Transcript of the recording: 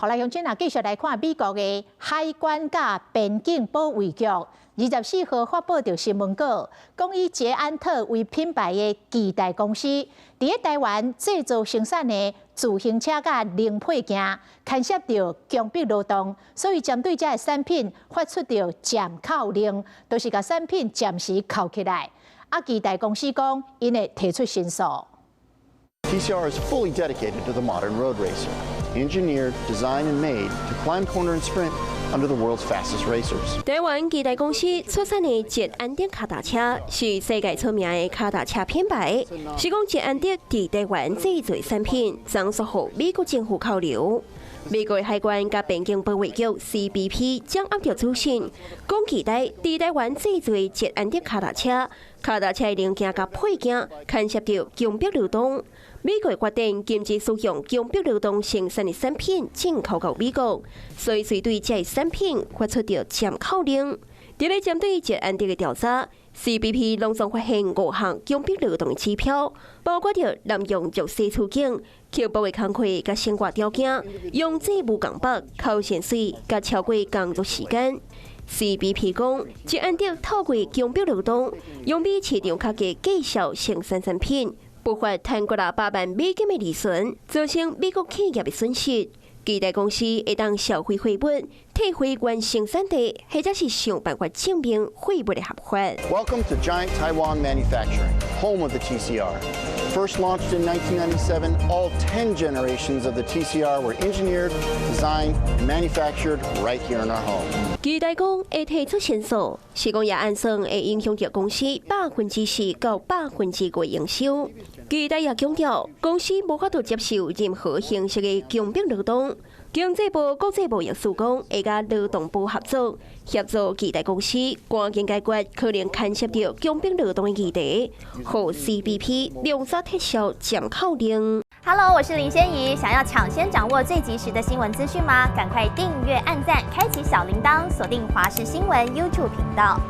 好來，鄉親啊，繼續來看美國的海關佮邊境保衛局24號發布著新聞稿，講以捷安特為品牌的基大公司，佇咧台灣製造生產的自行車佮零配件，牽涉著強迫勞動，所以針對這个產品發出著暫扣令，就是共產品暫時扣起來。啊，基大公司講，𪜶會提出申訴。 TCR is fully dedicated to the modern road racer. Engineered, designed, and made to climb, corner, and sprint under the world's fastest racers. 台灣基大公司出產的捷安特跤踏車是世界出名的跤踏車品牌。是講捷安特佇台灣製造產品，昨遭予美國政府扣留。美國海關佮邊境保衛局 CBP 掌握著資訊，講基大佇台灣製造捷安特跤踏車，跤踏車零件佮配件牽涉著強迫勞動。美國決定禁止使用強迫勞動生產的產品進口到美國，所以隨對這个產品發出著暫扣令。佇咧針對捷安特的調查，CBP 攏總發現五項強迫勞動的指標，包括著濫用弱勢處境、刻薄的工課佮生活條件、用這無共縛、扣薪水佮超過工作時間。CBP 講，捷安特透過強迫勞動，用比市場較低價數生產產品，不法賺幾若百萬美金的利潤，造成美國企業的損失。基大公司會當銷毀貨物，退回原生產地，或者是想辦法證明貨物的合法。 Welcome to Giant Taiwan Manufacturing, home of the TCR. First launched in 1997, all 10 generations of the TCR were engineered, designed, and manufactured right here in our home. 基大講會提出申訴，是講也按算會影響著公司4%到5%營收。基大也強調，公司無法度接受任何形式的強迫勞動。經濟部國際貿易署講，會佮勞動部合作，協助基大公司趕緊解決可能牽涉著強迫勞動的議題，予 CBP 兩煞撤銷暫扣令。 Hello，我是林仙怡，想要搶先掌握最及時的新聞資訊嗎？趕快訂閱、按讚、開啟小鈴鐺，鎖定華視新聞 YouTube 頻道。